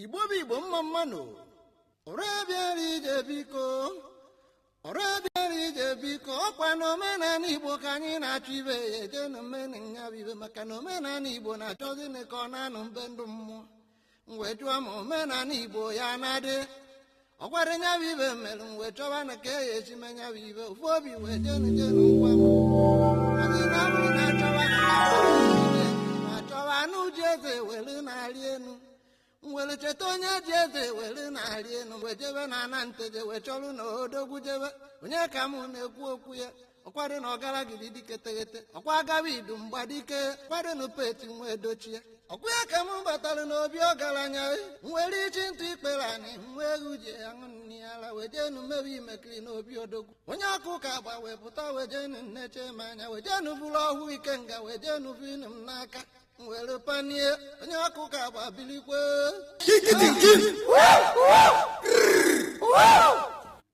Igbo bụ Igbo, mma mmanụ. Ọrụ bịara ije, biko, ọrụ bịara ije, biko. Ọkwa na omenala Igbo ka anyị na-achọ ibe ya eje na omenanya bụ ibe, maka na omenala Igbo na-achọ gịnị ka ọ na-anụ mbe ndụ mmụọ. M wee jụọ ma omenala Igbo ya na-adị ọkwara nya bụ ibe mere. M wee chọba na ka e esi menya bụ ibe ofu obi wee jenu jenu ngwa m. Anyị na bụrụ na achọba na achọba anụ ji eze were na-arị enu, m were cheta onye ji eze were na-arị enu, wee jebe na ana nteje wee chọrọ na odogwu jebe. Onye ka mụ na-ekwu okwu ya? Ọkwadị na ọgaragidi dike teghete, ọkwa agaba idu mgbadike kwado na peti nwa edochie. Ọkwa ya ka m batara n'obi ọgaranya, m were ichi ntụ ikpere anyị, m wee egwu ji aṅụ nni ala, wee jenu mewe imekiri n'obi odogwu. Onye ọkụ ka agba wee pụta, wee jenu nneche m anya, wee jenu bụrụ ọhụụ ikenga, wee jenu bụ inu m n'aka, m were panie. Onye ọkụ ka agba bilikwe.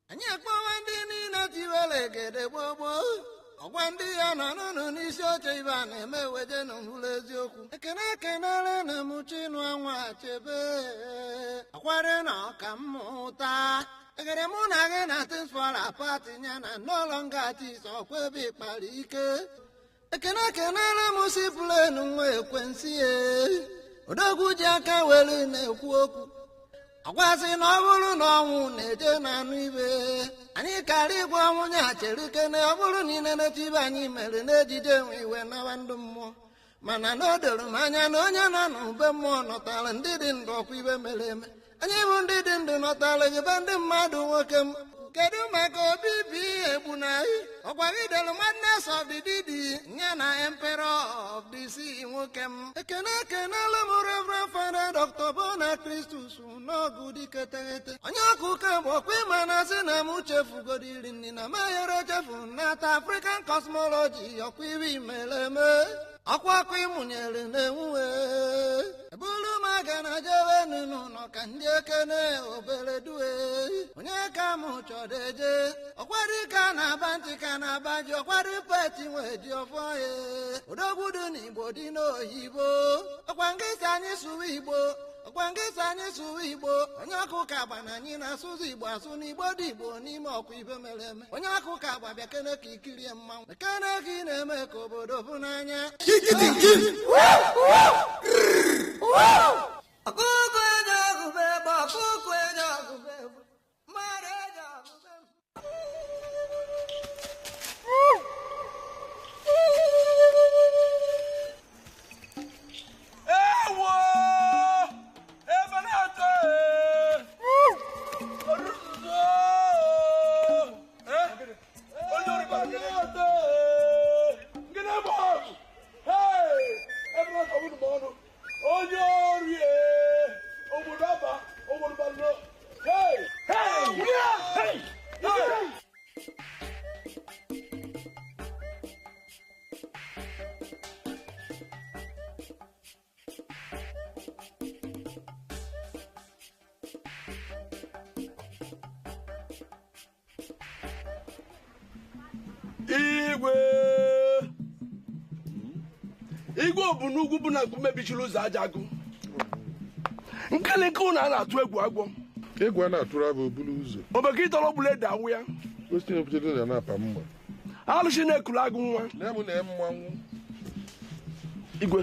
Anyị akpọwa ndị niile tiwere egede gboo gboo, ọgwa ndị ya nọ n'ụlọ n'isi oche ibe a na-eme, weje n'ụlọ eziokwu. Ekene ekenere na m Chinụ anwa chebe akwari na ọka mmụta egere mụ na gị na Things Fall Apart ya na no longer artist, ọkwa ebe ịkpara ike. Ekene ekenere m si plenu nwa ekwensi e odogwu ji aka were na-ekwu okwu, ọgwasị na ọ bụrụ na ọnwụ na-eje na-anụ ibe anyị kara ịgwa nwunye a chere kene. Ọ bụrụ na inenecha ibe anyị mere n'ejije enwe iwe nawa ndụ mmụọ, mana na o doro m anya na onye nọ n'ube mmụọ nọtara ndị dị ndụ. Ọkwa ibe mere eme, anyị bụ ndị dị ndụ nọtara gị be ndị mmadụ. Nwoke m, kedu maka obi bi egbu na ọkwa gị dere Madness of the Didi ya na Emperor of the Sea? Nwoke m, ekene ekenela m Reverend Father Dr. Bona Christus n'ọgụ dike teghete, onye ọkụ kemgbe. Ọkwa ịma na sị na m chefugodo iri nri na mayere chefu nata African cosmology. Ọkwa ibe imere eme, ọkwa ọkụ ịmụnyere na-enwuwe ebulu m aga na jebe n'ụlọ ka ndị ekene obere due. Onye ka m chọrọ eje? Ọkwado ka na-aba ntị ka na-aba ji, ọkwado peti nwee ji ọfọ ya odogwu dị n'Igbo dị n'oyibo. Ọkwa nkịsị anyị sụwa Igbo, ọkwa nkịsị anyị sụwa Igbo. Onye ọkụ ka agba na anyị na-asụzụ Igbo asụ n'Igbo dị Igbo n'ime. Ọkwa ibe mere eme, onye ọkụ ka agba bịa kene ka ikirie mmanwụ kene ka ị na-eme ka obodo bụ n'anya. Ọkụkọ eji ọgụbe egbe, ọkụkọ eji ọgụbe egbe, mmadụ eji ọgụbe egbe. Ewo! Ebe na-atọ ee! Oruzo! Eh? Onye orikọ na-atọ ee! Gịnị bụ ọgụ? Hey! Ebe na-atọ bụ ọnụ. Onye ori ee! Obodo aba, obodo balụ. Hey! Hey! Yeah! Hey! Hey! Igwe! Igwe bụ n'ugwu bụ na nkume bichiri ụzọ aja agụ nkelenke ụnụ a na-atụ egwu agwọ. Egwu a na-atụrụ abụ obulu ụzọ. Obeke ịtọrọ bụla ede awụ ya. Osi na-ebutere na na-apa mma. Alụsị na-ekulu agụ nwa. Na mụ na mmanwụ. Igwe,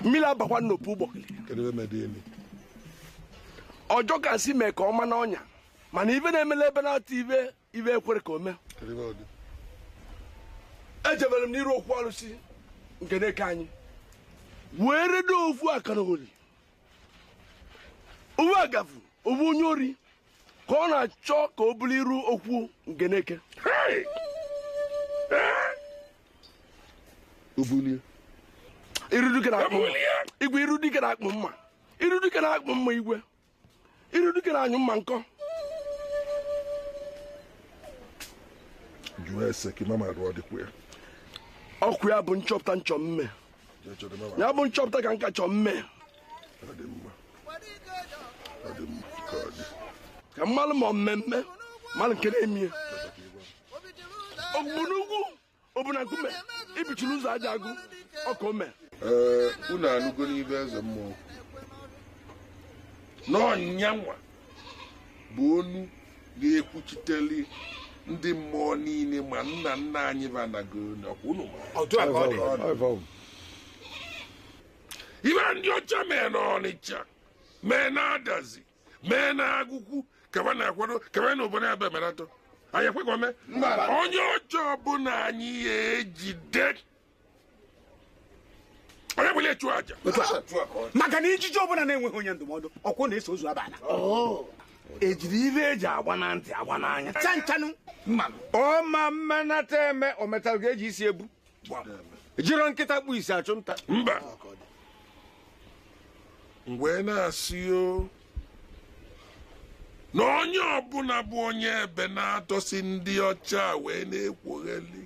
mmiri abakwa n'opu ụgbọkịrị. Kedu ebe mede elu? Ọjọ ka si mee ka ọ ma n'ọnya, mana ibe na-emele ebe na-atụ ibe ibe ekwere ka o mee. Kedu ebe ọ dị? Ejebere m n'iru okwu alụsị nke na-eke anyị wee redo ofu akaraoli ofu agafu ofu onye ori ka ọ na-achọ ka o bulu iru okwu nke na-eke. Obulie. Iru dike na-akpụ mma igwe, iru dike na-akpụ mma, iru dike na-akpụ mma igwe, iru dike na-anyụ mma nkọ. Jụọ ese ka mama rụọ dịkwa ya. Ọkụ ya bụ nchọpụta nchọ mme. Jee chọrọ mama. Ya bụ nchọpụta ka nka chọ mme. Ọ dị mma, ọ dị mma ka ọ dị. Ka mmalụ ma mmemme mmalụ nke na-emie ogbunugwu obu na nkume ibichiri ụzọ aja agụ ọka ome. Ee, unu anụgo n'ibe eze mmụọ. Na ọnyanwa bụ onu ga-ekwuchiteli ndị mmụọ niile ma nna nna anyị banago n'ọkwa unu ma. Ibe ndị ọcha mee n'Ọnịcha mee na Adazi mee na Agụkwu kaba na-akwado kaba na obodo ebe meratọ anyị ekwekwa mee onye ọcha ọbụla anyị ya ejide onye bụla echu aja maka na ijiji ọbụla na-enweghị onye ndụmọdụ ọkwụ na-eso ozu abana ejiri ibe eji agba na ntị agba n'anya chanchanụ ọ ma mmenata eme o metalụ ga-eji isi ebu jiro nkịta kpụ isi achụ nta mba mgbe na-asị o na onye ọbụla bụ onye ebe na-atọsi ndị ọcha wee na-ekwogheli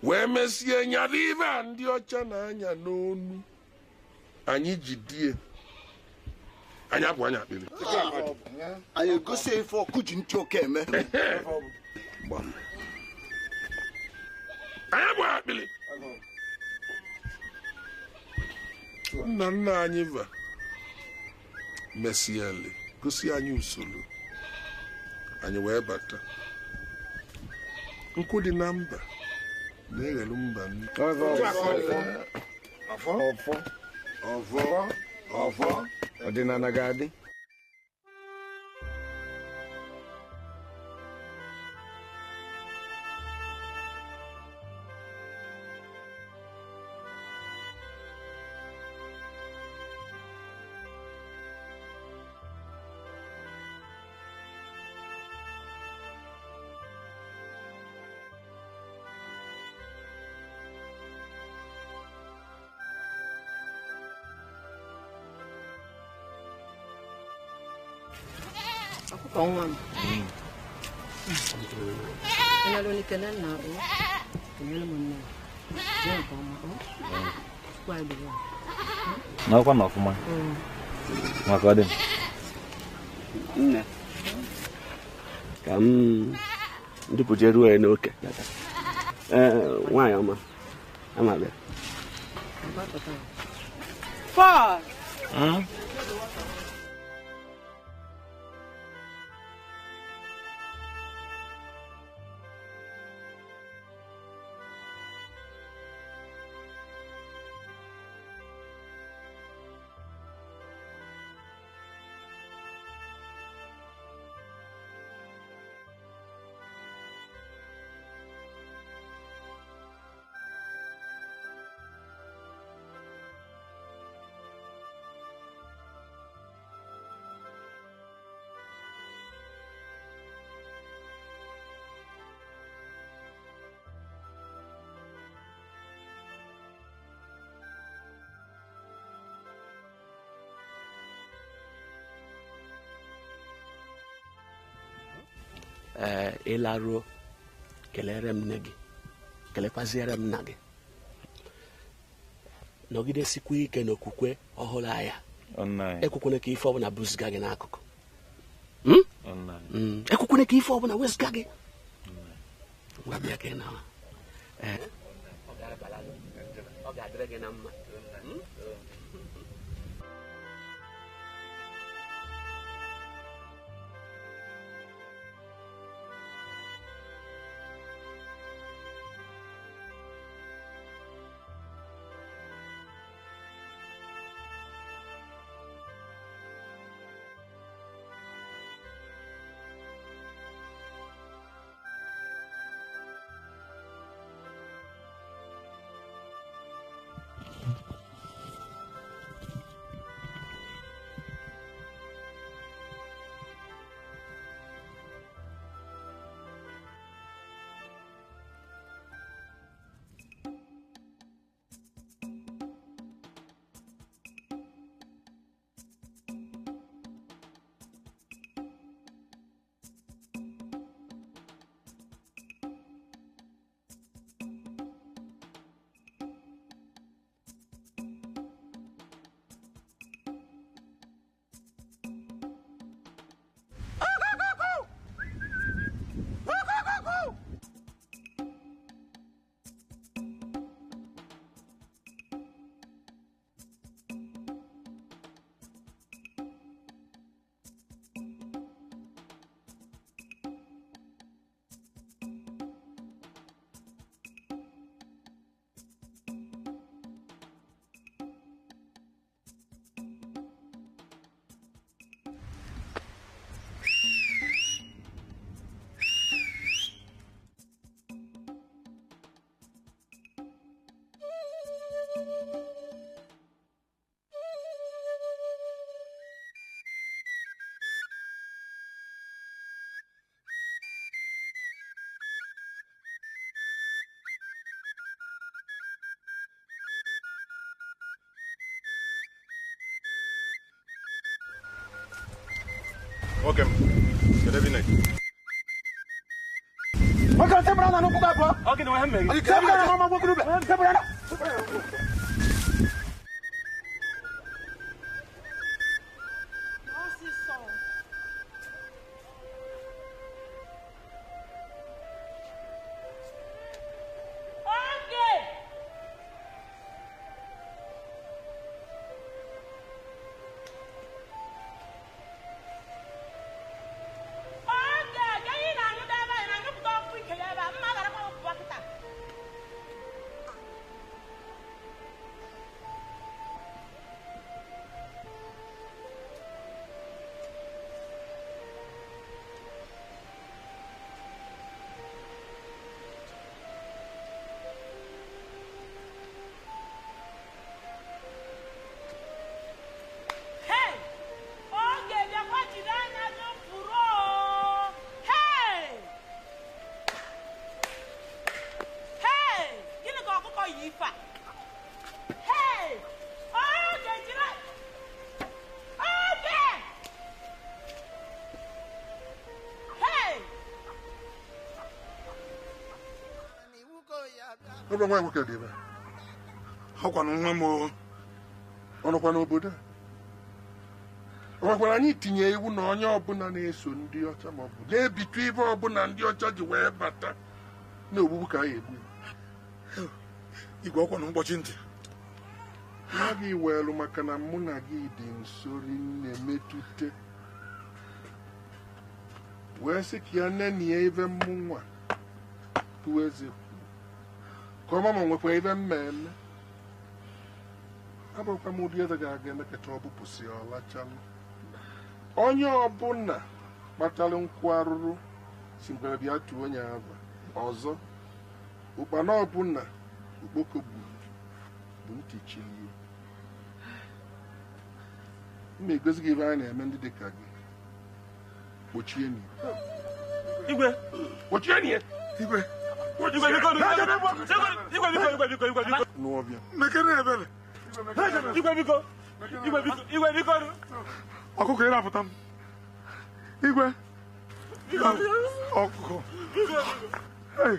wee mesie nyara ibe a ndị ọcha na-anya n'onu anyị jidie anyị apụ anya akpịrị anyị egosi ife ọkụ ji ntị oke eme anyị abụ akpịrị nna nna anyị va mesiele gosi anyị usoro anyị wee bata nkụ dị na mba na-eghelu mba nri ọfọ ọfọ ọdịnala ga-adị. Ọkụkọ nwa m ịnalụ n'ikele nna o kenyere m nne m jee nke ọma o chukwu anyị dịrị n'ọkwa na ọfụma maka ọ dị nne ka m dupụje ruo ya n'oke. Ee, nwaanyị ọma ama bịa. Paul! Ee, ịlaruo kelere m nne gị kelekwaziere m nna gị nọgidesikwa ike n'okwukwe ọhụrụ anya ekwekwana ka ife ọbụla bụziga gị n'akụkụ. Ekwekwana ka ife ọbụla wezụga gị. Ngwa bịa ka ị na ọ ga-adịrị gị na mma. Nwoke m, kedu ebe ị na-eje? Nwoke nsị mara na n'ụkwụ abụọ. Ọ gịnị nwe ha mere gị? Sebụrụ na mama nwoke ube. Sebụrụ na. Ọ nwa nwoke dị ebe a. Ọ kwanụ nwa m o. Ọ nọkwa n'obodo a. Ọ nwekwara anyị tinye iwu na onye ọbụla na-eso ndị ọcha maọbụ na-ebitu ibe ọbụla ndị ọcha ji wee bata na-ogbugbu ka anyị egbu. Igwe ọkwa na mkpọchi ntị. Nwa gị weelu maka na mụ na gị dị nso rinne metute wee sị ka ya nenie ibe mmụ nwa bụ eze ka ọma ma nwekwa ibe mmemme abụrụkwa m ụdị eze ga-aga emekata ọ bụpụsị ọlachalụ onye ọbụla kpatara nkwụ arụrụ si ngwere bịa tụọ onye ava ọzọ ụkpana ọbụla okpoko gburu bụ ntị chilie m na-egosi gị ebe anyị na-eme ndị dị ka gị kpochie n'ihe. Igwe. Kpochie n'ihe. Igwe. Igwe biko igwe biko igwe biko igwe biko. N'ọbịa. Mekere ebere. Igwe biko. Igwe biko igwe biko. Ọkụkọ ị na-apụta m. Igwe. Ọkụkọ. Hey.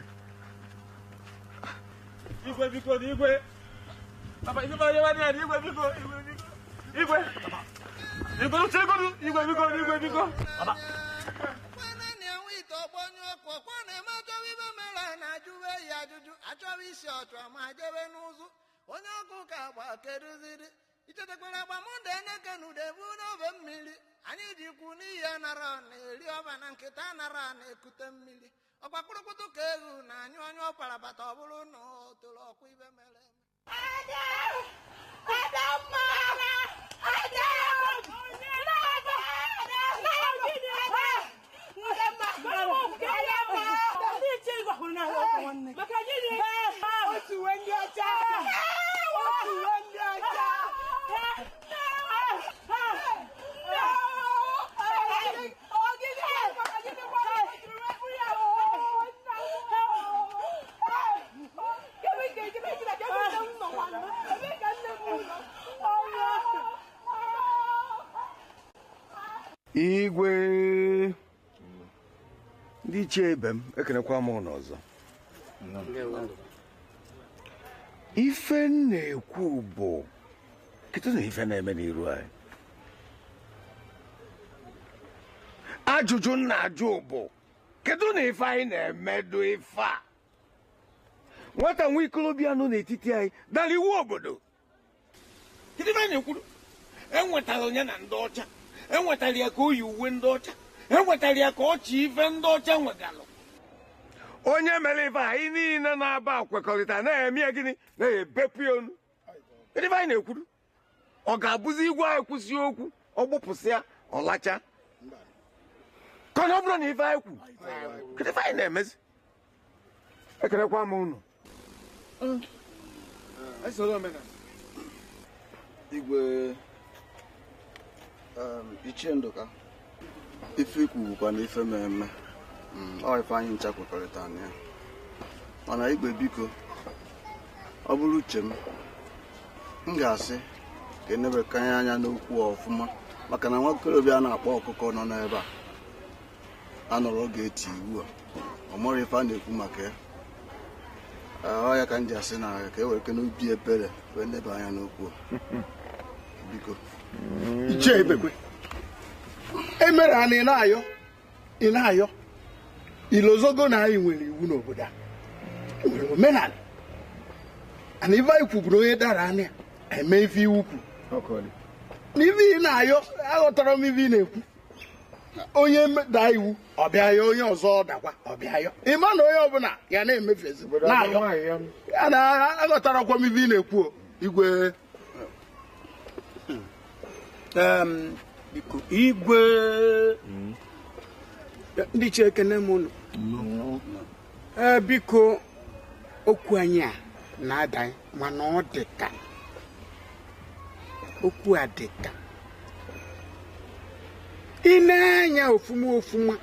Igwe biko igwe. Papa igwe ma yewa ni igwe biko igwe biko. Igwe. Igwe igwe biko igwe biko. Papa. Achọrọ isi ọchụ ma jebe n'ụzụ onye ọkụ ka agba keduziri ichetekwara agbamndụ eneke na udebu n'ofe mmiri anyị ji kwu n'ihi ya nara na-eri ọba na nkịta nara na-ekute mmiri ọkwa kpụrụkpụtụ ka ewu na anyụ onye ọkwara bata ọ bụrụ na o toro ọkwa ibe mere eme. Igwe ndị ichie ibe m ekenekwa m ụnụ ọzọ. Ife m na-ekwu bụ kedu na ife na-eme n'iru anyị. Ajụjụ m na-ajụ bụ kedu na ife anyị na-emedu ife a? Nwata nwa ikolobịa nọ n'etiti anyị dara iwu obodo. Kedu ife anyị na-ekwuru? Enwetara onye na ndị ọcha, enwetara ya ka o yi uwe ndị ọcha, enwetara ya ka ọ chị ife ndị ọcha nwegalụ. Onye mere ife anyị niile na-aba kwekọrịta na-eme ya gịnị na-ebepụ ya onu. Kedu ife anyị na-ekwuru? Ọ ga-abụzi igwe anyị kwụsị okwu ọ gbụpụsịa ọ lacha ka ọ bụrụ na ife anyị kwuru. Kedu ife anyị na-emezi? Ekelekwa m unu. Igwe Ichie Ndụka, ife ikwu bụkwa na ife mmemme ọ ife anyị ncha kwekọrịta na ya. Mana igwe biko, ọ bụrụ uche m, m ga-asị ka enebekanye anya n'okwu ọfụma maka na nwa okorobịa na-akpọ ọkụkọ nọ n'ebe a Anọrọ oge eti iwu a, ọ mara ife a na-ekwu maka ya. Ọ ya ka m ji asị na ka e were kene obi ebere wee neba anya n'okwu a. Biko. Ichie Ibekwe, emere a na ị na-ayọ ilozogo na anyị nwere iwu n'obodo a, nwere omenala ana ife anyị kwuburu onye dara anya eme ife iwu kwuru na ife ị na-ayọ aghọtara m ife ị na-ekwu. Onye daa iwu ọ bịa ya, onye ọzọ dakwa ọ bịa ya, ịma na onye ọbụla ya na-emefezi na-ayọ ya na aghọtarakwa m ife ị na-ekwu. Igwe biko igwe ndị ichie ekene m unu. Biko okwu anyị a na-ada mana ọ dị ka okwu a dị ka ị na-anya ofuma ofuma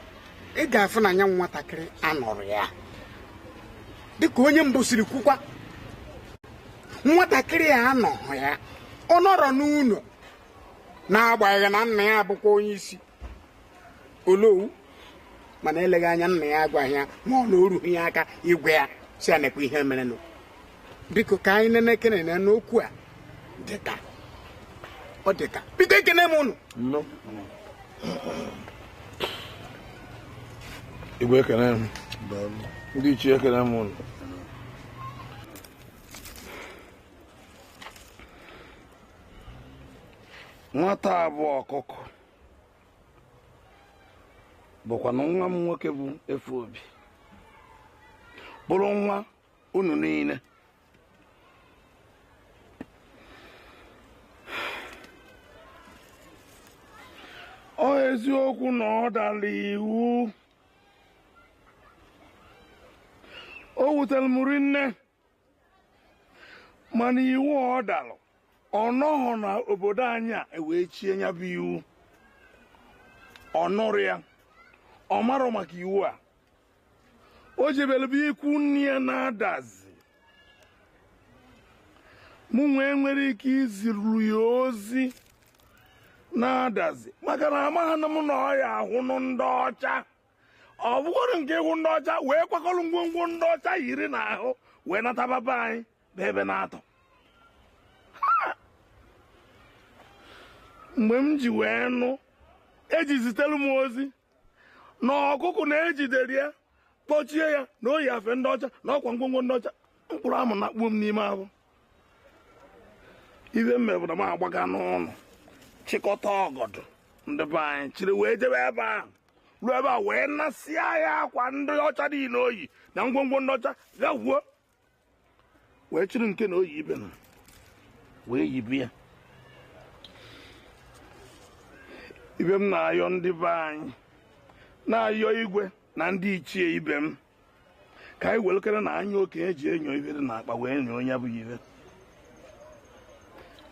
ị ga-afụ na anya nwatakịrị anọrọ ya dịka onye mbụ siri kwukwa. Nwatakịrị a anọghị ya, ọ nọrọ n'ụlọ na-agbanyeghị na nna ya abụkwa onye isi olowu, mana eleghị anya nna ya agwaghị ya ma ọ na orughị ya aka igwe ya si ya nekwa ihe merenụ. Biko ka anyị nene kenene n'okwu a dịka ọ dịka. Biko ekene m unu. Igwe ekene m. Ndị ichie ekene m unu. Nwata abụọ ọkụkọ bụkwa na nwa m nwoke bụ Efuobi, bụrụ nwa unu niile. Ọ eziokwu na ọ dara iwu, o wutere m rinne, mana iwu ọ dara ọ nọghọ na obodo anyị a wee chie ya bụ iwu. Ọ nụrụ ya, ọ marọ maka iwu a, o jebere bụ ikwu nne ya na-adazi. Mụ nwee nwere ike iziru ya ozi na-adazi maka na amaghị m na ọ ya ahụnụ ndị ọcha. Ọ bụgoro nke ịhụ ndị ọcha wee kwakọrọ ngwongwo ndị ọcha yiri n'ahụ wee nataba be anyị bụ ebe na-atọ. Mgbe m ji wee nụ, eji zitere m ozi na ọkụkụ na-ejidere ya kpọchie ya na oyi afe ndị ọcha na ọkwa ngwongwo ndị ọcha, mkpụrụ amụ na-akpuo m n'ime ahụ. Ibe m mebụrụ m agbaga n'ụlọ chịkọta ọgọdọ ndị be anyị chịrị wee jebe ebe ahụ, ruo ebe a wee nasịa ya akwa ndị ọcha niile oyi na ngwongwo ndị ọcha gawuo, wee chịrị nke na oyi ibe na wee yibi ya. Ibe m na-ayọ ndị be anyị, na-ayọ igwe na ndị ichie ibe m, ka anyị welekere na anya okenye ji enyo ibe dị n'akpa wee nyoo onye bụ ibe.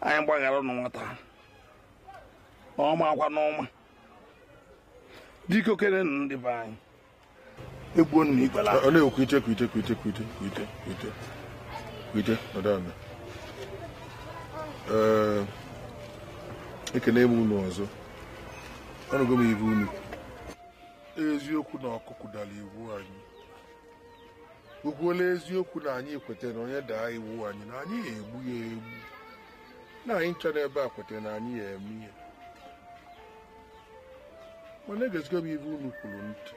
Anyị gbaghara nụ nwata ọma akwa n'ọma. Dike okene ndị be anyị egbuo nna igwe la. Ọ na-ekwu ite kwite kwite kwite kwite kwite kwite nọdụ ala. Ekene m unu ọzọ. Ọnụgo m ibe unu. Eziokwu na ọkụkụ dara iwu anyị. Ukwuola eziokwu na anyị kwetara na onye daa iwu anyị na anyị egbu ya egbu. Na anyị ncha n'ebe a kwetara na anyị ya eme ihe. Mana egezigo m ibe unu kwuru ntị.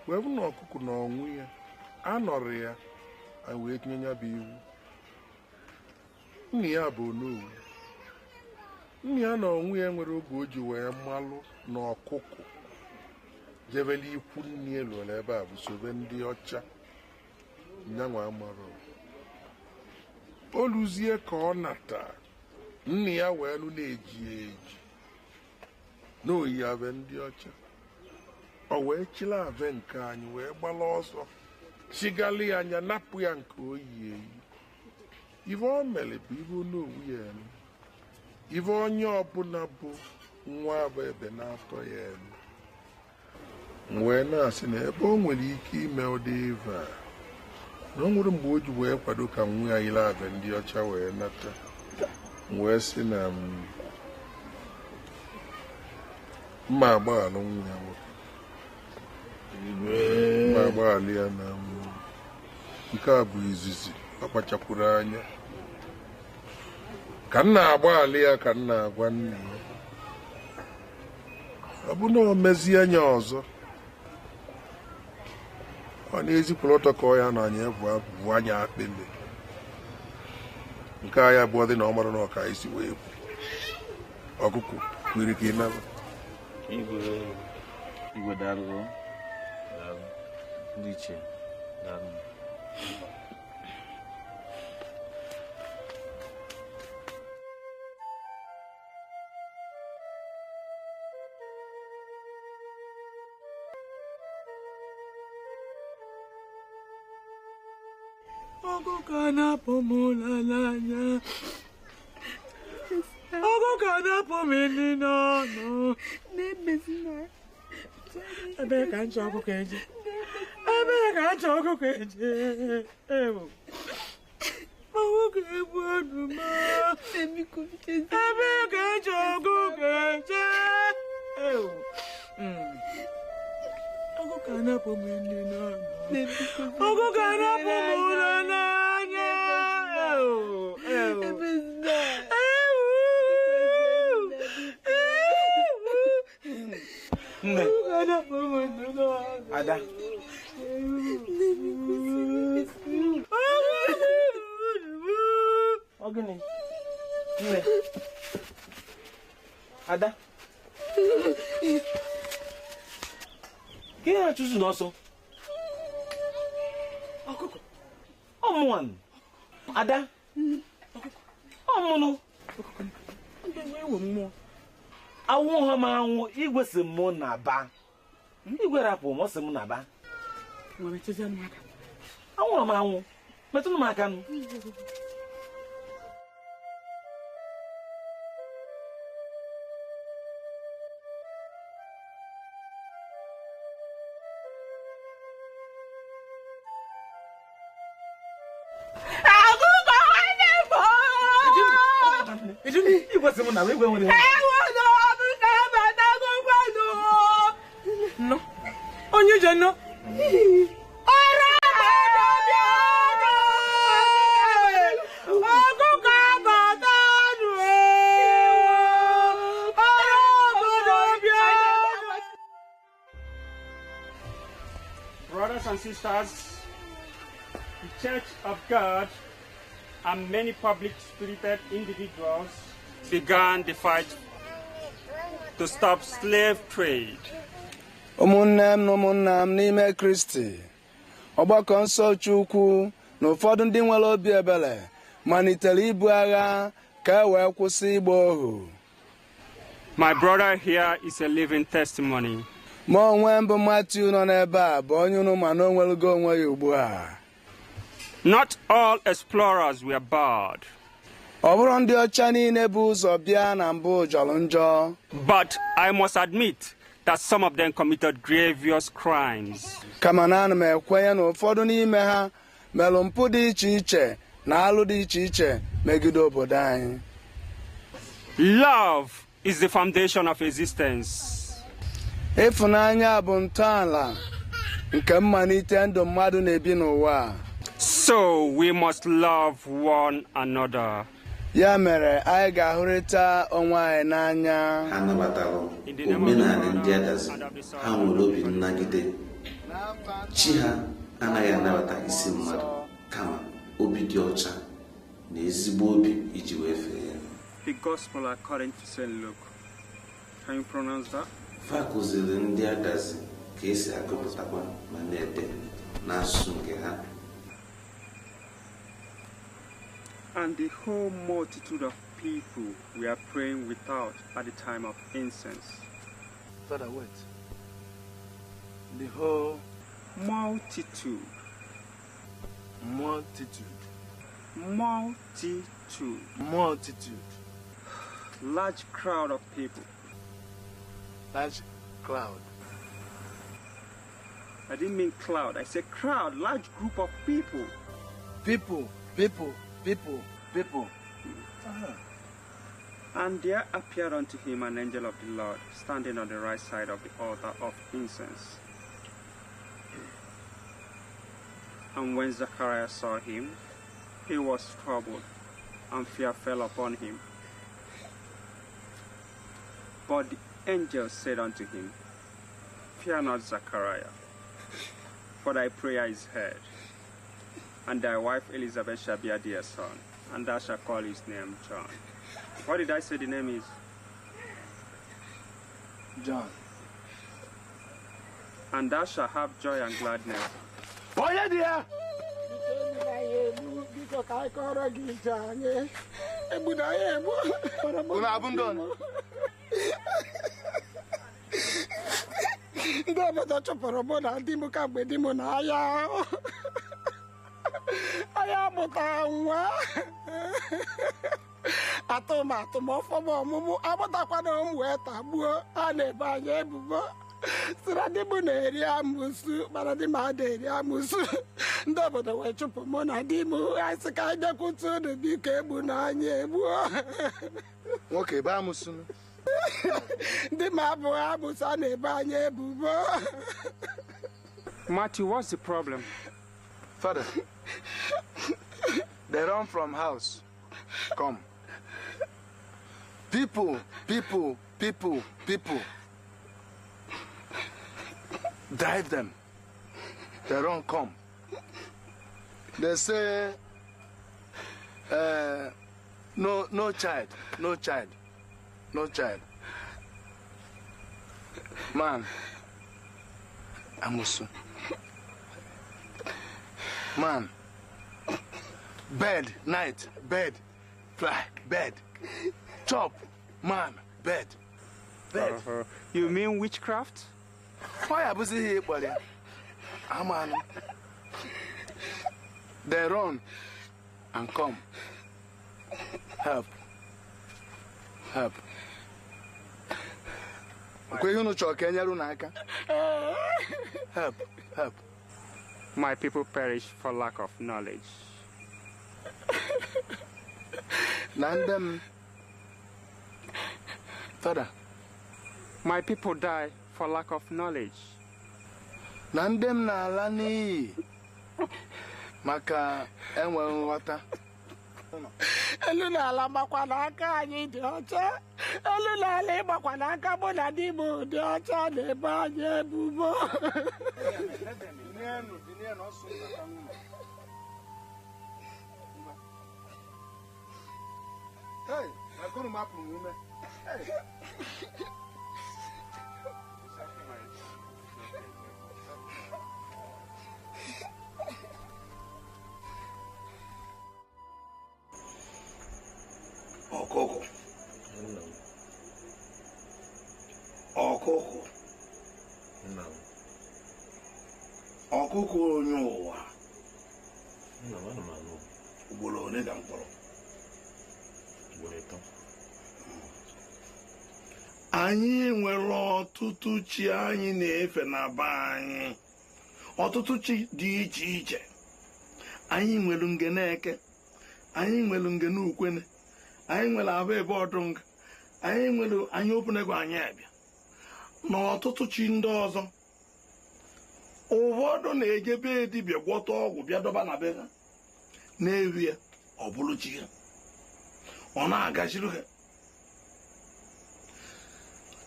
Wee bụ na ọkụkụ na ọnwụ ya anọrọ ya anyị wee tinye ya bụ iwu. Nna ya bụ onowu. Nna ya na onwe ya nwere oge o ji wee malụ na ọkụkụ jebele ikwu nne ya lụrụ ebe a bụ sobe ndị ọcha nyanwa amarọ. O luzie ka ọ nata nne ya wee lụ na-eji eji na oyi abe ndị ọcha. O wee chila abe nke anyị wee gbala ọsọ chigali ya anya napụ ya nke oyi eyi. Ife o mere bụ ibe onowu ya eme. Ife onye ọbụla bụ nwa abụ ebe na-atọ ya eme. Wee na-asị na ebe o nwere ike ime ụdị ife a na o nwere mgbe o ji wee kwado ka nwa ya yiri abe ndị ọcha wee nata. Wee sị na mma agbaghalụ nwa ya nwoke. na-agbaghali ya na nke a bụ izizi ọ kpachakwuru anya. Ka m na-agbaghali ya ka m na-agwa nne ya. Ọ bụ na o mezie anya ọzọ. Ọ na-ezikwuru ọtọ ka ọ ya na anya bụ anya akpịlị. Nke a ya bụ dị na ọ mara na ọka isi wee kwu. Ọkụkụ kwiri ka ị naba. Igwe daalụ. Daalụ. Ndị ichie daalụ. Ọkụkọ na-apụ m ụla n'anya. Ọkụkọ na-apụ m ili n'ọnụ. Ebee ka nchọ ọkụkọ eje? Ebee ka nchọ ọkụkọ eje? Ewo. Ọkụkọ egbu ọnụ m. Ebee ka nchọ ọkụkọ eje? Ewo. Ọkụkọ na-apụ m ili n'ọnụ. Ọkụkọ na-apụ m ụla n'anya. Ewo. Ewo. Nne. Ada. Ọ gịnị? Nne. Ada. Gịnị na-achụzụ n'ọsọ? Ọkụkọ. Ọmụnwa. Ada. Ọmụnụ. Anwụ ha m anwụ, igwe si mụ na ba. Igwe rapụ m, ọ sị m na ba. Anwụrụ m anwụ, metụnụ m aka nụ. Igwe si mụ na ba, igwe nwere. No. Onye je no. Ọra obodo bịa. Ọkụkọ abata nụ. Ọra obodo bịa. Brothers and sisters, the Church of God and many public-spirited individuals began the fight to stop slave trade. Ụmụnne m na ụmụnna m n'ime Kristi, ọgbakọ nsọ Chukwu na ụfọdụ ndị nwere obi ebere malitere ibu agha ka e wee kwụsị ịgba ohu. My brother here is a living testimony. Ma onwe mbụ Matthew nọ n'ebe a bụ onye unu ma na o nwerugo onwe ya ugbu a. Not all explorers were bad. Ọ bụrụ ndị ọcha niile bụ ụzọ bịa na mbụ jọrọ njọ. But I must admit that some of them committed grievous crimes. Kama na ana m ekwenye na ụfọdụ n'ime ha merụ mpụ dị iche iche na alụ dị iche iche megide obodo anyị. Love is the foundation of existence. Ịfụnanya bụ ntọala nke mmalite ndụ mmadụ na-ebi n'ụwa. So we must love one another. Ya mere anyị ga-ahụrịta onwe anyị n'anya. Ha nabatara omenala ndị Adazi, ha nwere obi nnagide. Chi ha anaghị anabata isi mmadụ kama obi dị ọcha na ezigbo obi iji wee fee ya. The Gospel according to St. Luke. Can you pronounce that? Fa kụziri ndị Adazi ka esi agụpụtakwa ma na-ede n'asụsụ nke ha. And the whole multitude of people were praying without at the time of incense. Father, wait. The whole multitude. Multitude. Multitude. Multitude. Large crowd of people. Large cloud. I didn't mean cloud. I said crowd, large group of people. People, people, people, people. Uh-huh. And there appeared unto him an angel of the Lord, standing on the right side of the altar of incense. And when Zacharias saw him, he was troubled, and fear fell upon him. But the angel said unto him, Fear not, Zachariah, for thy prayer is heard, and thy wife Elizabeth shall bear thee a son, and thou shalt call his name John. What did I say the name is? John. And thou shalt have joy and gladness. Onye dị ya? Unu abụ ndị ole? Ndị obodo chụpụrụ mụ na di m kamgbe di m na-aya aya mụta nwa atụmatụ ma ọfọm ọmụmụ amụtakwana m wee tagbuo a na-ebe anyị ebubo sịra di m na-eri amụsụ mana di m ada eri amụsụ ndị obodo wee chụpụ mụ na di m asị ka anyị bịakwute unu biko egbu na anyị egbuo. Nwoke ebe amụsụ? Ndị m abụghị amụsụ a na-ebe anyị ebubo. Matthew, what's the problem? Father, they run from house. Come. People, people, people, people. Drive them. They don't come. They say, no, no child, no child, no child. Man, amusu. Man, bed, night, bed, fly, bed, chop, man, bed, bed. You mean witchcraft? Why abụzi ihe ịkpọrọ ya? Amanụ. They run and come. Help. Help. Okwe ihe unu chọrọ ka e nyere unu aka? Help. Help. My people perish for lack of knowledge. Na ndị m. Father. My people die for lack of knowledge. Na ndị m na-ala n'iyi maka enweghị nghọta. Elu na ala makwa n'aka anyị dị ọcha. Elu na ala ịgbakwa n'aka mụ na di m dị ọcha na-ebe anyị ebubo. Hey, akụrụ m apụrụ m ume. Hey. Ọkụkọ. Ọkụkọ. Ọkụkọ onye ụwa. Ugboro ole ka m kpọrọ? Ugboro 3. Anyị nwere ọtụtụ chi anyị na-efe na be anyị. Ọtụtụ chi dị iche iche. Anyị nwere ngene eke. Anyị nwere ngene ukwene. Anyị nwere abụ ebe ọdụnga. Anyị nwere anyị opunego anyị abịa. Na ọtụtụ chi ndị ọzọ. Ụfọdụ na-eje be dibịa gwọta ọgwụ bịa dọba na be ha. Na-ewi ya, ọ bụrụ chi ha. Ọ na-agachiri ha.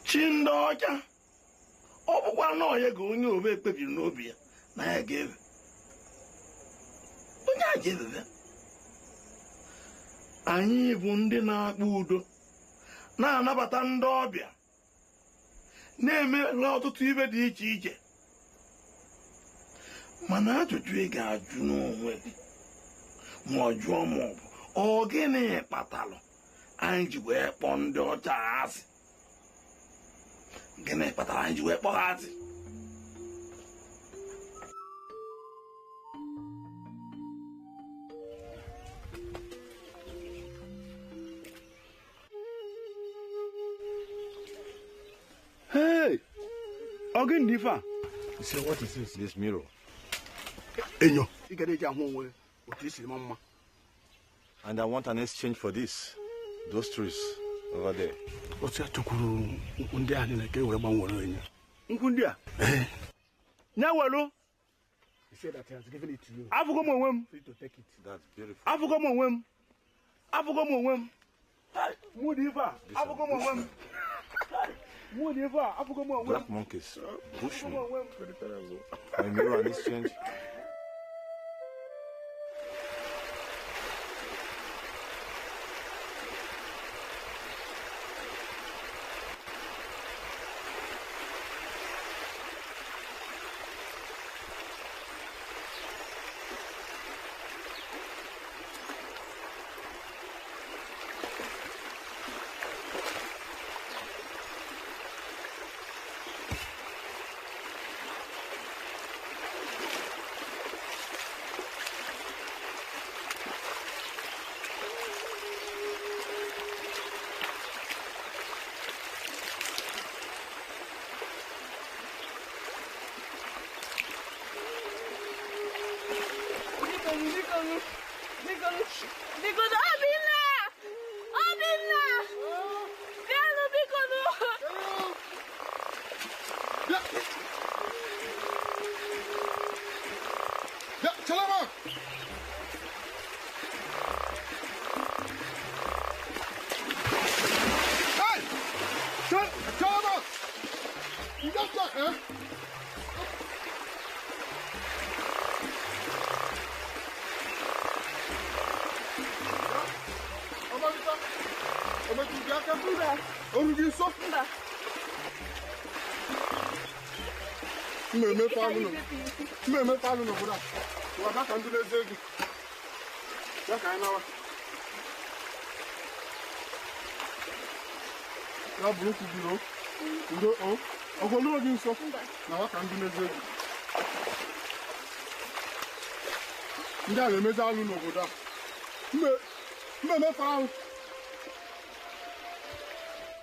Chi ndị ọcha, ọ bụkwa na onye ga onye obe kpebiri n'obi ya na ya ga-ewe. Onye a ga-ewebe. Anyị bụ ndị na-akpa udo, na-anabata ndị ọbịa, na-eme ọtụtụ ibe dị iche iche. Mana ajụjụ ị ga-ajụ n'onwe gị ma ọ jụọ ma ọ bụ ọ gịnị kpatalụ anyị ji wee kpọọ ndị ọcha asị? Gịnị kpatara anyị ji wee kpọọ ha asị? Hey! Ọ gịnị dị ife a? You say, what is this? This mirror? Enyo. Ị ga na-eji ahụ onwe otu i siri ma mma. And I want an exchange for this. Those trees over there. Otu a chọkwuru nkwụ ndị a niile ka e were gbanwere enyo. Nkwụ ndị a? Nye welu. said that he has given it to you. Afụgo m onwe m. For you to take it. That's beautiful. Afụgo m onwe m. Afụgo m onwe m. Mụ dị ife a. Afụgo m onwe m. Mụ dị ife a. Afụgo m onwe m. Black monkeys, bushmen, Afụgo m onwe m. a mirror and exchange. Biko, Obinna! Obinna! Bịanụ, biko nụ! Bịa, chere m! Hey! Chere m! You just got, eh? Olu gị nso? M na-emefe alụ n'obodo a. Ụwa bịa ka ndị na-eze gị. Bịa ka anyị nawa. Ya bụrụ kwubiri o. Ndo o. Ọgwọluo gị nso? Nawa ka ndị na-eze gị. Ndị a na-emezi alụ n'obodo a. M na-emefe alụ.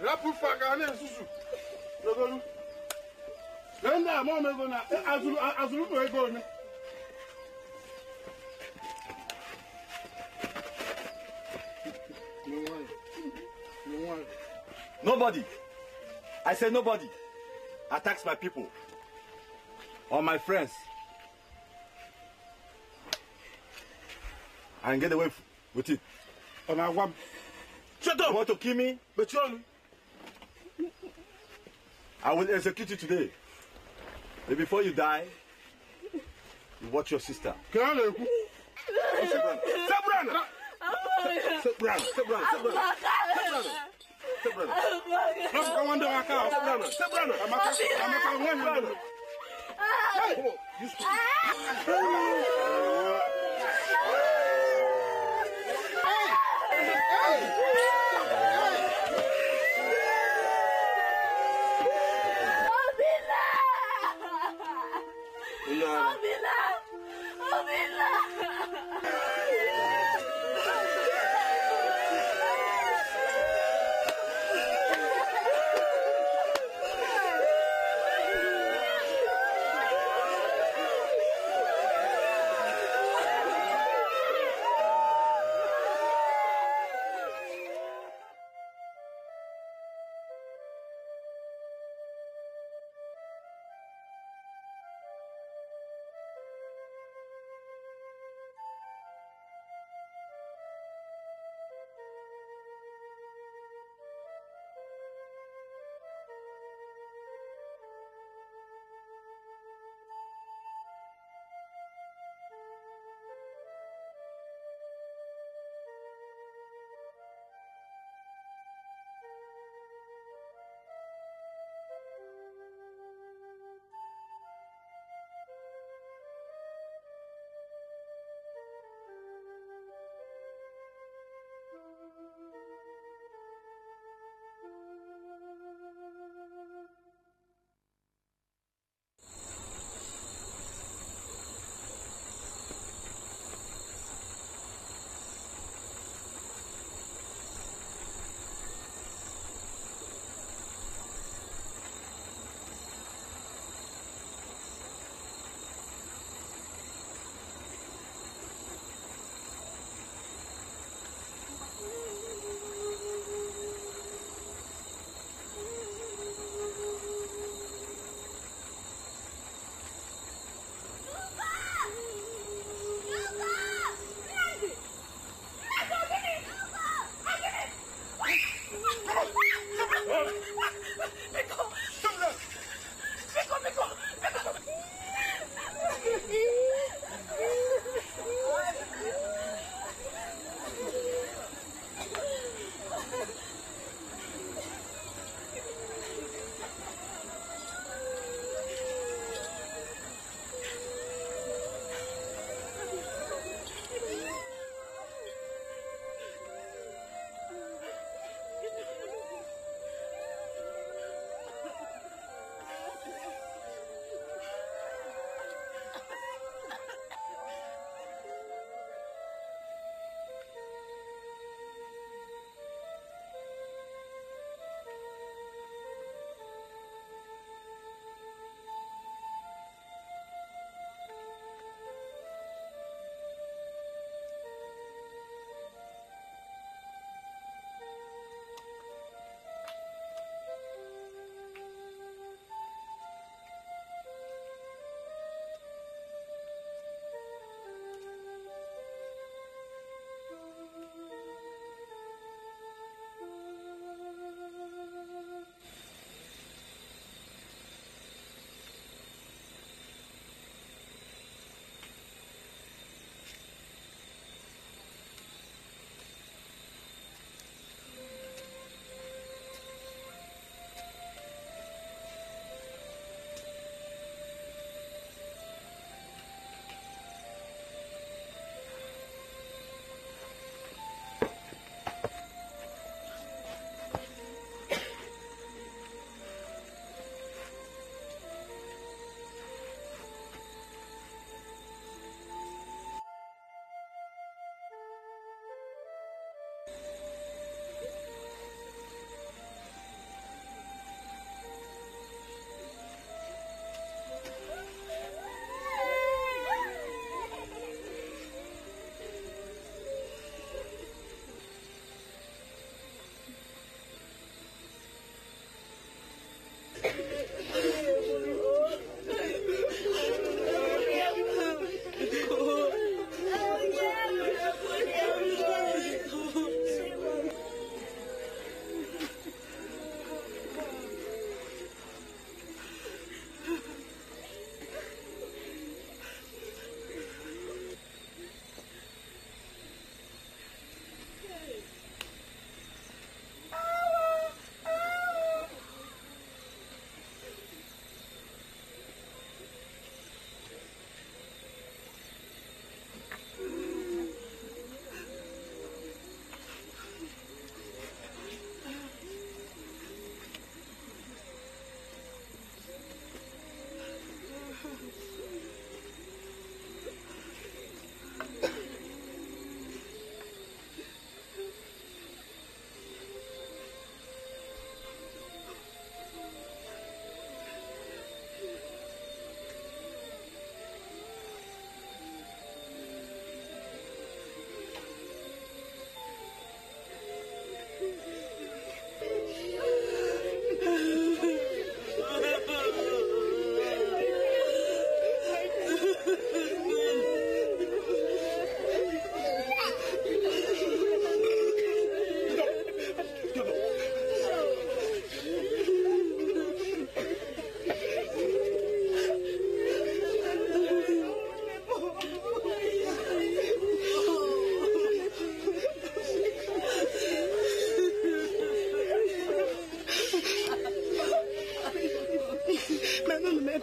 Rapụ fa ka na-esusu. Dogolu. Lee ndị a ma ego na azụrụ ụmụ ego onye. Nobody, I say nobody, attacks my people or my friends and get away with it. Shut up! You want to kill me? But you I will execute you today. But before you die, you watch your sister. Sebrana! Sebrana! Sebrana! Sebrana! Sebrana! Sebrana! Sebrana! You stupid. Obinna! Obinna!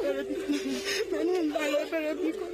ebere biko. Menụ ndị anyị ebere biko.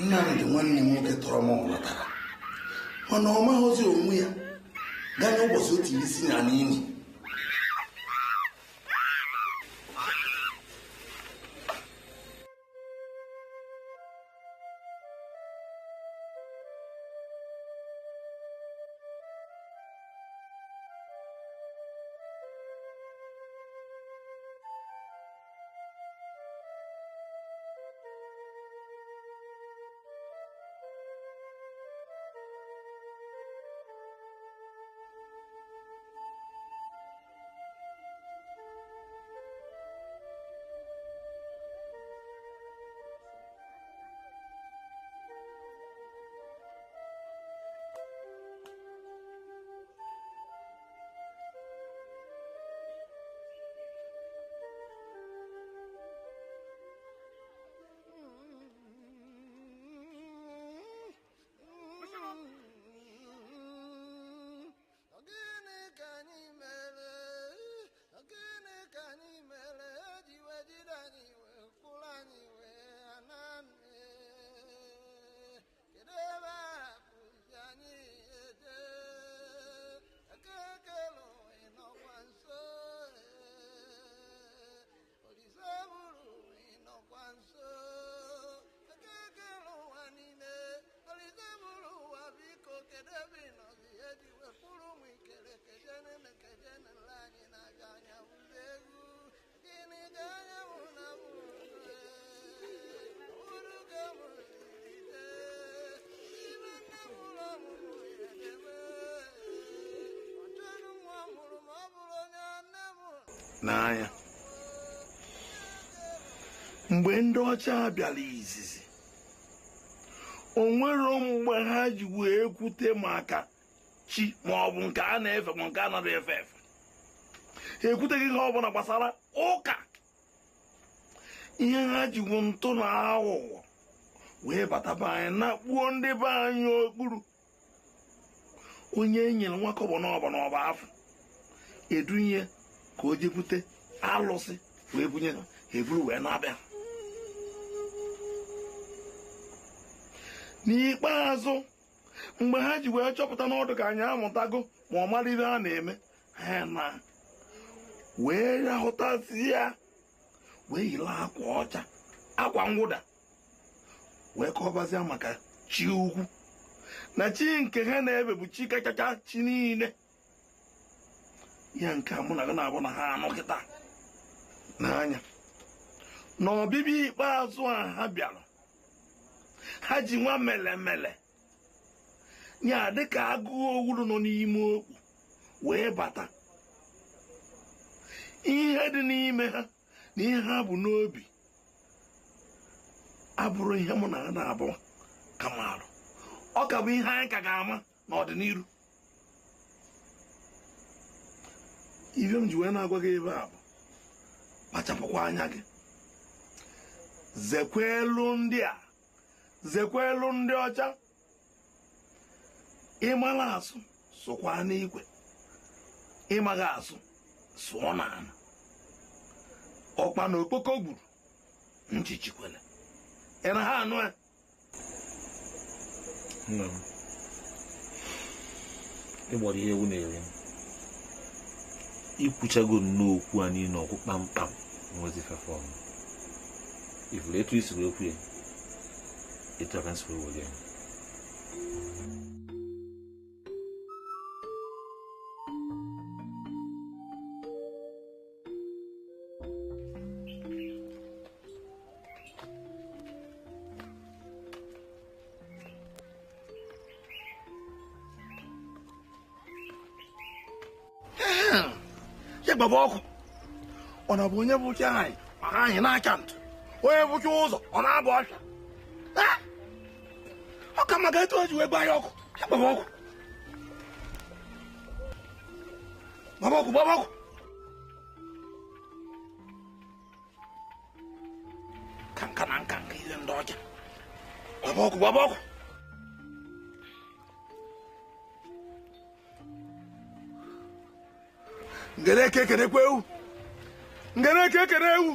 Nnamdi nwanne m nwoke tọrọ m lọtara mana ọ maghịzi onwe ya gaa n'ụbọchị otu isi na n'imi. N'anya mgbe ndị ọcha bịara izizi o nwere mgbe ha ji wee kwute maka chi ma ọ bụ nke a na-efe ma nke a naghị efe efe. Ha ekwuteghị ihe ọbụla gbasara ụka. Ihe ha ji wu ntụ na aghụghọ wee bata be anyị na kpuo ndị be anyị okpuru. Onye e nyere nwa kọbọ n'ọba n'ọba afọ edunye ka o jebute alụsị wee bunye ha, eburu wee na-abịa. N'ikpeazụ mgbe ha ji wee chọpụta n'ọdụ ka anyị amụtago ma ọ mara ihe ha na-eme, ha na wee rahụtazi ya wee yiri akwa ọcha akwa mwụda wee kọbazie maka chi ukwu na chi nke ha na-ebe bụ chi kachacha chi niile. Ya nke mụ na gị na-abụ na ha anụ kịta n'anya. N'ọbịbịa ikpeazụ a ha bịara Ha ji nwa melemele nya dịka agụụ owuru nọ n'ime okpu wee bata. Ihe dị n'ime ha na ihe ha bụ n'obi abụrụ ihe mụ na ha na-abụ ka marụ. Ọ ka bụ ihe anyị ka ga-ama n'ọdịnihu. Ife m ji wee na-agwa gị ebe a bụ kpachapụkwa anya gị, zekwelu ndị a, zekwelu ndị ọcha. Ịmara asụ sụkwa n'igwe, ịmaghị asụ sụọ n'ala. Ọkpa na okpoko gburu nchichikwele. Ị na ha anụ ya? Nna m, ịgbara ihe ewu na-eri. Ikwuchago nnọọ okwu a niile ọkwụ kpamkpam nwezi fefe ọnụ. Ifuru etu isi wee kwu ya, etu aka nsi wee were ya. Gbaba ọkụ ọ na bụ onye bụcha anyị anyị na-acha ntụ, onye bụcha ụzọ ọ na-abụ ọfịa. Ọ ka maka etu o ji wee gbaa ya ọkụ. Gbaba ọkụ, gbaba ọkụ, gbaba ọkụ. Ka nka na nka nka ile ndị ọcha. Gbaba ọkụ, gbaba ọkụ. Ngere eke ekenekwa ewu. Ngere eke ekene ewu.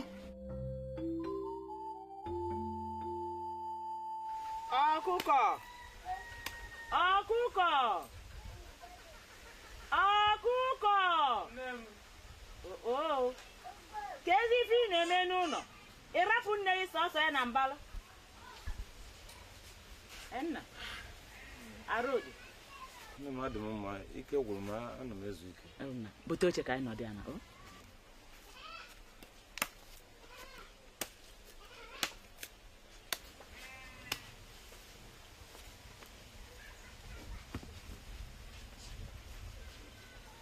Ọkụkọ! Ọkụkọ! Ọkụkọ! Oo! Ka ezi ife ị na-eme n'ụlọ, ị rapụ nne gị sọsọ ya na mbala. Nna, arụ dị. Nne m adị m mma, ike gwụrụ m, ana m ezu ike. Bute oche ka anyị nọdụ ya na.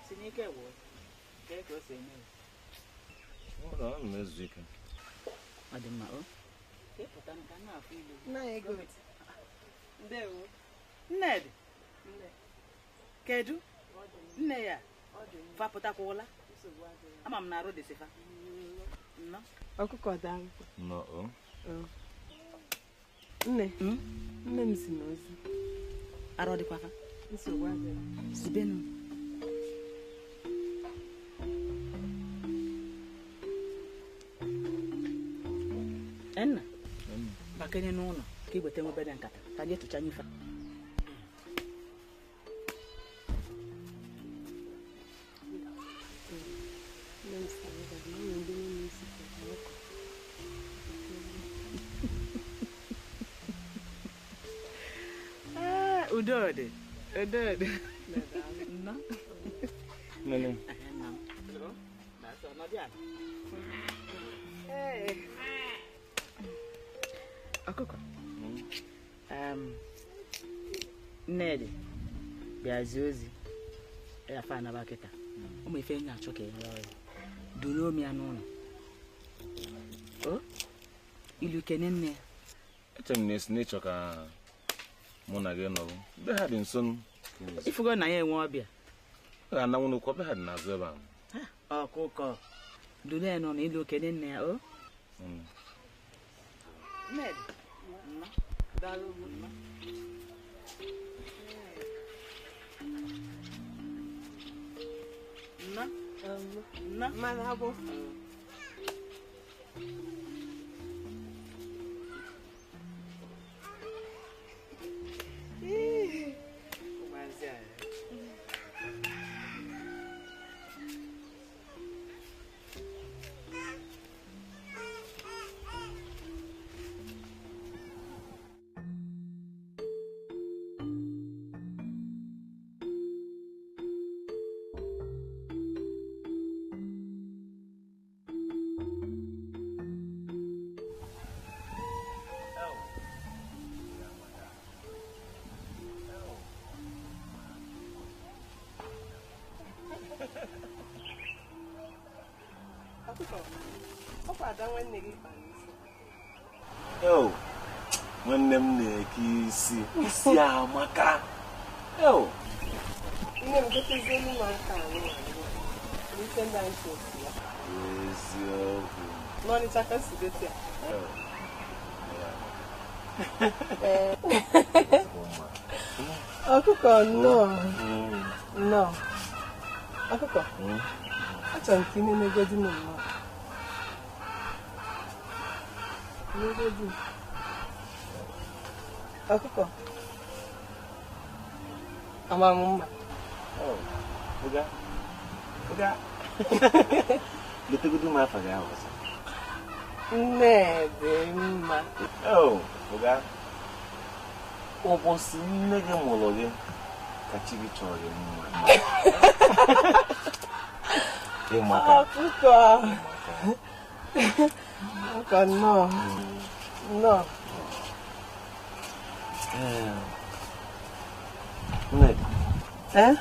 Si n'ike gwụrụ, kee ka o si eme ya. Ana m ezu ike. Ọ dị mma, o? Ka ị pụta ka m na-afụ ilu. Ndewo. Nnedị. Kedu? Nne ya fapụtakwa ụla. Ama m na arụ dịsị fa. Nnọọ. Ọkụkọ daalụ. Nnọọ. Nne, nne m si n'ozi. Arụ dịkwa fa. Nsogbu adịghị. Zibenu. Nna, bakene n'ụlọ ka i weta nwebere nkata ka anyị tụcha nyife. Udode, udode. No. Nene. Ọkụkọ. Nnedi bịazie ozi ya fa anaba kịta. Ụmụ ife nye achọ ka e nwee ọrụ. Duru omi ya n'ụlọ. O? Ilu kene nne ya. Eche m na esi n'ịchọ ka mụ na gị nọrọ. Be ha dị nso. Ifugo na ya enwe ọbịa. Ọ ga-ananwụ n'ụkwụ, be ha dị n'azụ ebe ahụ. Ọkụkọ. Duru ya n'ụlọ ilu kene nne ya, o? Nnedi. Daalụ. Nna. Nna. Mmanụ abụ. Ọkụkọ, ọkwa ada nwanne gị kpara isi. Eo, nwanne m na-eke isi. Isi amaka. Eo. Nne m gotezielu m aka anụ anụ. N'ife ndị anyị si esi ya. Eziokwu. N'Ọnịcha ka si gote ya. Eo. Ee. Ọkụkọ nnọọ. Nnọọ. Ọkụkọ. Achọrọ m ka ị nenegodi m nnọọ. Nenegodi m. Ọkụkọ. Ama m mma. Oh, Oga. Oga. Letegodu m afa gị ahụ ọzọ. Nne dị mma. Oh, Oga. Ụbọchị nne gị mụrụ gị ka chi gị chọrọ gị mma. Ịmaka. Ọkụkọ. Ọkụkọ nnọọ. Nnọọ. Nne. Eh?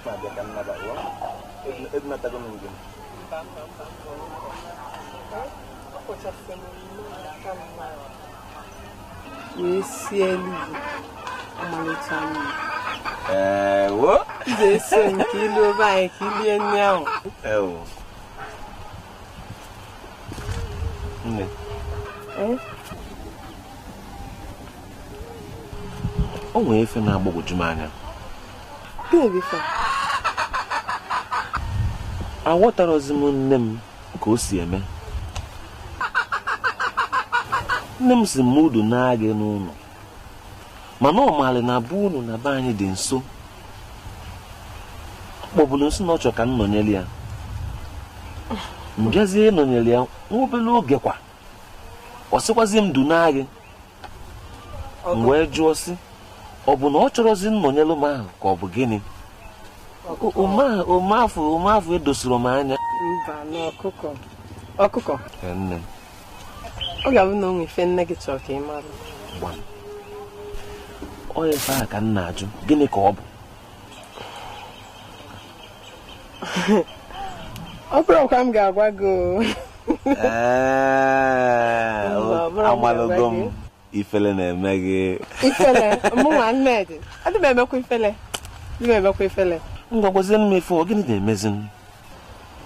Ma bịa ka nnaba ya. Edunatago m njem. Mba, mba, mba. Ọ kpọchasịrị m nnọọ aka mma. Wee sie eluigwe ọmalịcha nri. Ewo. Ị ga-eso m ka ilu obe anyị ka ilie nri ahụ. Ewo. Nne. Eh? O nwere ife na-agbagwoju m anya. Gịnị bụ ife a? Aghọtarozi m nne m ka o si eme. Nne m si m udu na-agị n'ụlọ. Mana ọ maara na be unu na be anyị dị nso. Ọ kpọburu nsị na ọ chọrọ ka m nọnyere ya. M bịazie ịnọnyere ya nwa obere oge kwa. Ọ sịkwazie m du na-agị. M wee jụọ sị, ọ bụ na ọ chọrọzi nnọnyere m ahụ ka ọ bụ gịnị? Ome afọ edosiri m anya. Mba, na ọkụkọ. Ọkụkọ. Nne m. Ọ ga-abụ na o nwee ife nne gị chọrọ ka ị mara. Gbam. Ọ ife ahụ ka m na-ajụ, gịnị ka ọ bụ? Ọ bụrụ kwa m ga-agwa gị o. Ee, Mba, ọ bụrụ m amalogo ga-agwa m gị. ifele na-eme gị. Ifele, mụnwa Nnedị. Adị m emekwa ifele. Adị m emekwa ifele. Ngwa gwazie m ife ọ gịnị na-emezi m?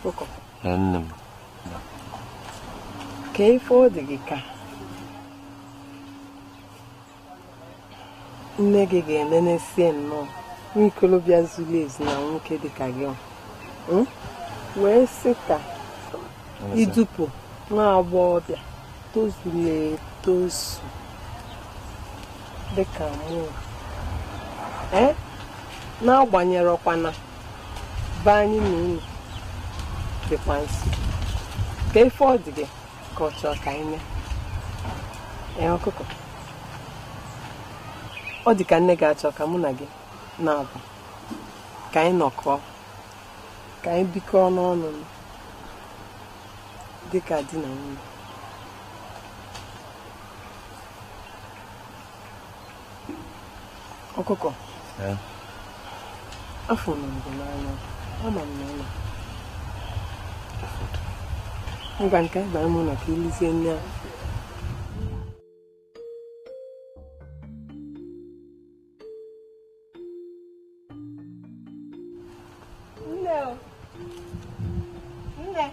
Ọkụkọ. Ee, nne m. Ka ife ọ dị gị ka nne gị ga-enenesie nnọọ nwa ikolobịa zuru ezu na nwoke dị ka gị wee sị ka idupụ nwa agbọghọbịa tozuru etozu dị ka mụ, ee, n'agbanyerọkwana be anyị na unu dịkwa nso. Ka ife ọ dị gị ka ọ chọọ ka anyị mee. Ee, ọkụkọ, ọ dị ka nne gị achọ ka mụ na gị na-abụ ka anyị nọkọọ, ka anyị bikọọ n'ọnụ dị ka di na nwunye. Ọkụkọ. Ee. Afụrụ m gị n'anya, ama m na ị nọ. Ngwa nke anyị bara m ụlọ ka ilizie nne ahụ. Nne o. Nne.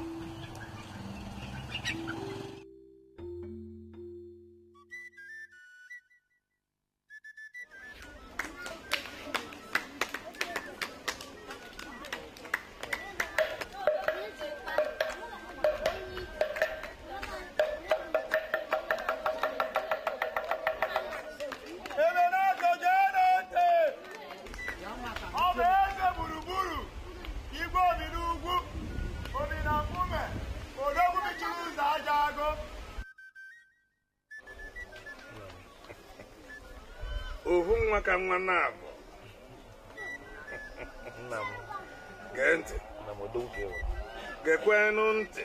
Ebe na-atọ jee na-ete. Ọ bụ eze gburugburu, igwe obi n'ugwu, obi na nkume, odogwu mechiri ụzọ aja agụ. Ofu nwa ka nwa na-abụ. Nna m. Gee ntị. Nna m odogwu ka ị bụ. Gekwenụ ntị.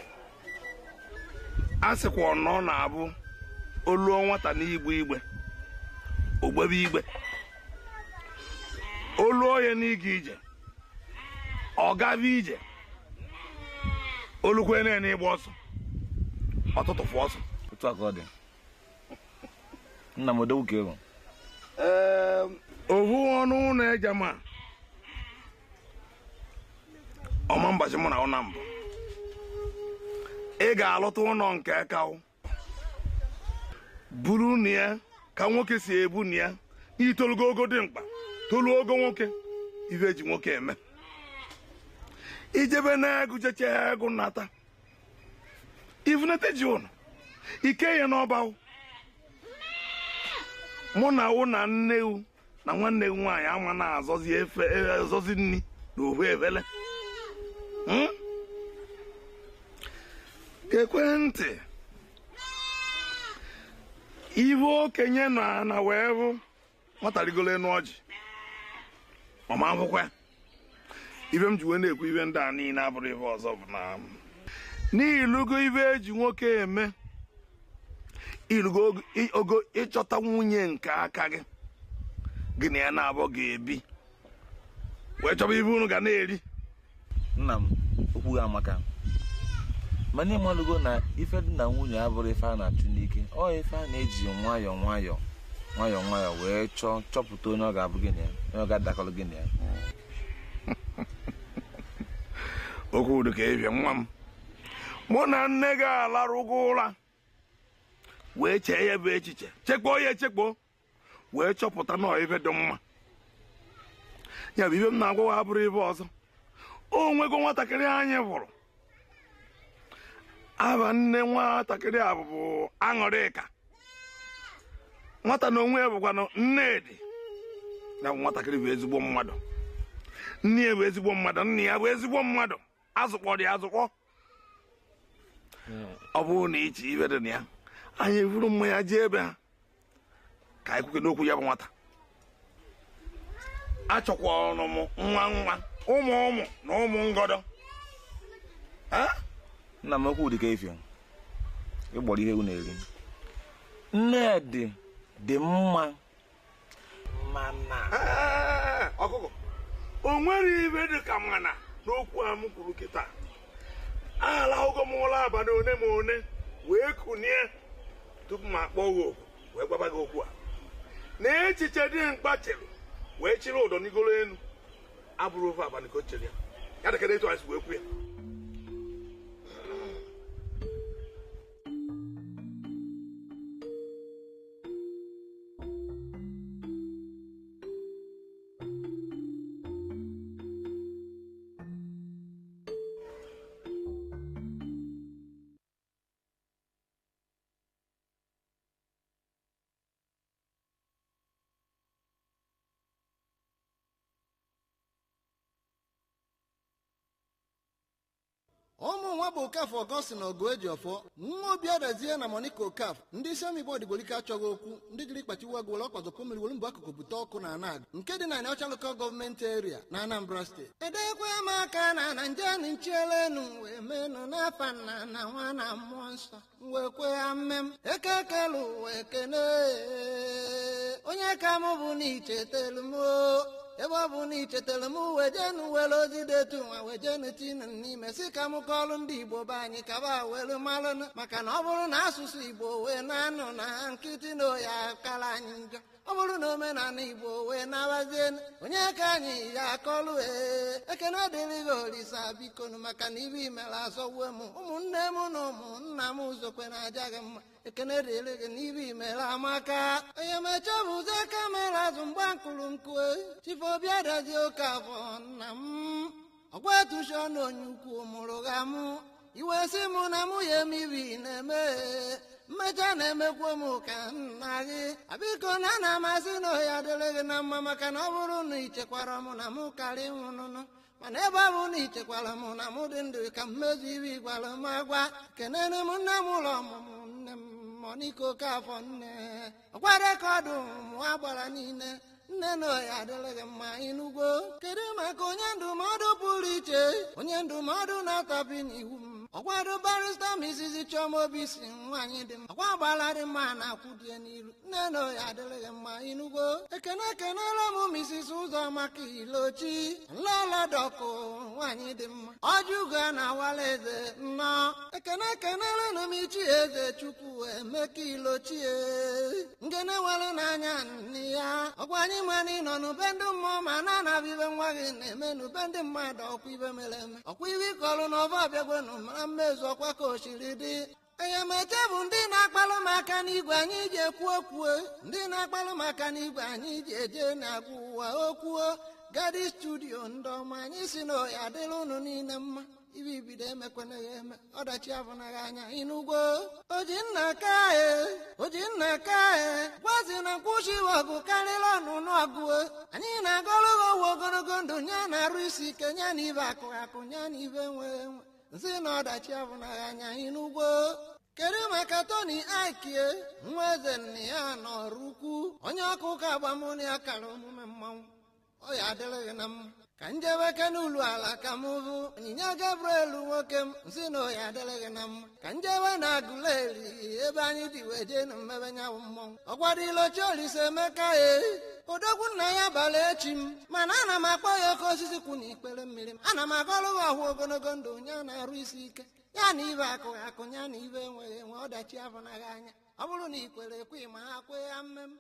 A sịkwa na ọ na-abụ oluo nwata n'igbe igbe, ogbebe igbe. Oluo ya n'ịga ije, ọ gaba ije. Olukwe na-ene ịgba ọsọ ọtụtụ fụ ọsọ. Otu aka ọ dị. Nna m odogwu ka ịhụ. Ovu ọnụ ụlọ eje ma ọma mbachi mụ na ụna mbụ ị ga-alụta ụlọ nke ka buru na ya ka nwoke si ebu na ya itolugo ogo dị mkpa tolu ogo nwoke ife eji nwoke eme ijebe na egwu jeche egwu nata ifunete ji ụnụ ike ya n'ọba mụ na wụ na nne na nwanne m nwaanyị ama na-azọzi efe azọzi nri na ohu efele ekwentị ibe okenye nọ na wee bụ nwata rigolo enu ọjị ọma akwụkwọ ya ibe m ji wee na-ekwu ibe ndị a niile abụrụ ibe ọzọ bụ na n'ilugo ibe eji nwoke eme ilugo ogo ịchọta nwunye nke aka gị gị na ya na-abụ ga-ebi wee chọba ibe unu ga na-eri. Nna m okwu gị amaka mana ịmalụgo na ife dị na nwunye abụrụ ife a na-achụ n'ike, ọ ife a na-eji nwayọọ nwayọọ nwayọọ nwayọọ wee chọọ chọpụta onye ọ ga-abụ gị na ya, onye ọ ga-adakọrọ gị na ya. Okwu dị ka ebie nwa m, mụ na nne gị alarụgo ụra wee chee ya bụ echiche, chekpoo ya echekpoo wee chọpụta na ife dị mma. Ya bụ ibe m na-agwawa abụrụ ibe ọzọ. O nwego nwatakịrị anyị hụrụ aba nne nwatakịrị a bụ Aṅụrịka. Nwata na onwe ya bụkwanụ Nnedị. Ya bụ nwatakịrị bụ ezigbo mmadụ, nne ya bụ ezigbo mmadụ, nna ya bụ ezigbo mmadụ, azụkpọ dị azụkpọ. Ọ bụrụ na iche ibe dị na ya, anyị evuru mmanya jee ebe ha ka anyị kwuke n'okwu ya bụ nwata. Achọkwara m nwa nwa ụmụ ụmụ na ụmụ ngọdọ. Nna m okwu dị ka efi ịgbọrọ ihe ewu na-eri. Nnedị dị mma mana ọkụkọ o nwere ibe dị ka mana n'okwu a m kwuru kịta. Alahụgo m ụlọ abalị one ma one wee kunie tupu m akpọ gị oku wee gwaba gị okwu a. Na echiche dị mkpa chere wee chịrị ụdọ n'igolo elu abụrụ ofe abalị ka o chere ya ya dịka etu anyị si wee kwu ya. Ụmụ nwa bụ Okafọ Ọgọstin Ọgụejiọfọ, nwa Obi Adazie na Monica Okafọ, ndị Semi Bọọdụ Igbolike achọghị okwu, ndị jiri kpachiwa gwere ọkwazo mmiri were mbụ akụkụ bute ọkụ na anag nke dị na Anịọcha Local Government Area na Anambra Steeti. Edekwe m aka na na nje nchielenu wee menụ n'afa nna na nwa na mmụọ nsọ wee kwe ya mmem ekekelu wee kene onye ka mụ bụ na ichetelu m ebe ọ bụ na ichetelu m wee jenu were ozi detu nwa wee jenu tinu n'ime si ka m kọọlụ ndị Igbo be anyị kaba were malụnụ maka na ọ bụrụ na asụsụ Igbo wee na-anụ na nkịtị na oyi akara anyị njọ. Ọ bụrụ na omenala Igbo wee nabazie onye ka anyị ya akọlụ ee ekene dịrị gị Olisa bikonu maka na ibe imere azọgbuo m ụmụnne m na ụmụnna m zokwe na aja gị mma. Ekene dịrị gị n'ibe imere amaka. Onye mechebụze kamera azụ mgba nkụrụ nkụ Chief Obi Adazie Okafọ nna m ọgwa etuchi ọnụ onye ukwu mụrụ gha mụ iwe sị mụ na mụ ya eme ibe na-eme mmecha na-emekwa m ka nna gị abiko na ana amasị na ohi adịrị gị na mma maka na ọ bụrụ na ichekwara m na mụ karị nwụnụnụ mana ebe ọ bụ na ichekwara m na mụ dị ndụ ka mmezu ibe gwara m agwa kenere m nne m ụlọ ọmụmụ nne m Monica Okafọ nne ọkwa rekọdụ mụ agbara niile nne na ohi adịrị gị mma ịnugwo. Kedu maka onye ndụmọdụ pụrụ iche, onye ndụmọdụ na-atabi n'iwu m Ọkwado barista Mrs. Chioma Obi si nwaanyị dị mma. Ọkwa agbala dị mma na-akwụ die n'iru. Nne na oyi adịrịghị mma ịnụgo. Ekene ekenela m Mrs. Ụzọmaka Ilochi. Nlọlọdọkụ nwaanyị dị mma. Ọjụgo na-awala eze nnọọ. Ekene ekenela m Ichie Eze Chukwu Emeka Ilochie. Ngene nwere n'anya nne ya. Ọkwa anyị ma na ị nọ n'ube ndị mmụọ ma na anabibe nwa gị na-eme n'ube ndị mmadụ ọkwa ibe mere eme. Ọkwa ibe ịkọlụ na ọba abịagwenụ mara mmezu ọkwa ka osiri dị. Enyemeche bụ ndị na-akpalụ m aka n'igwe anyị ji ekwu okwu. Ndị na-akpalụ m aka n'igwe anyị ji eje na-agwa ụwa okwu. Gadi studio ndị ọma anyị si na oya adịla unu niile mma. Ibe ibido emekwenaghị eme ọdachi abụnaghị anya ịnụgwo. Oji nna ka e gwazi na nkwụchi ọgụ karịrị ọnụnụ ọgụ. Anyị na-agọlụ gị owe ogologo ndụ nya na-arụ isi ike nya na ibe akụ akụ nya na ibe nwe enwe. Nsị na ọdachi abụnaghị anya ịnụgwo. Kedu maka Tony Ike nwa eze nna ya nọrọ ukwu onye ọkụ ụka agbamụnụ ya kara omume mmanwụ. Ọ ya adịrịghị na mma. Ka njebe n'ụlọ ala ka m bụ onyinye Gabriel nwoke m nsị na oya adịrịghị na mma. Ka njebe na Agụleri ebe anyị dị wee jee na mmebe nyanwụ mmọnwụ. Ọgwadịlochi Olise Emeka odogwu nna ya bala echi m mana ana m akpọ ya oke osisi kwụ na ikpere mmiri m. Ana m agọlụ gị ọhụ ogologo ndụ nya na-arụ isi ike ya na ibe akụ akụ ya na ibe enweghị enwe ọdachi abụnaghị anya. Ọ bụrụ na ikwere ekwe ma ha kwee ya mmemme.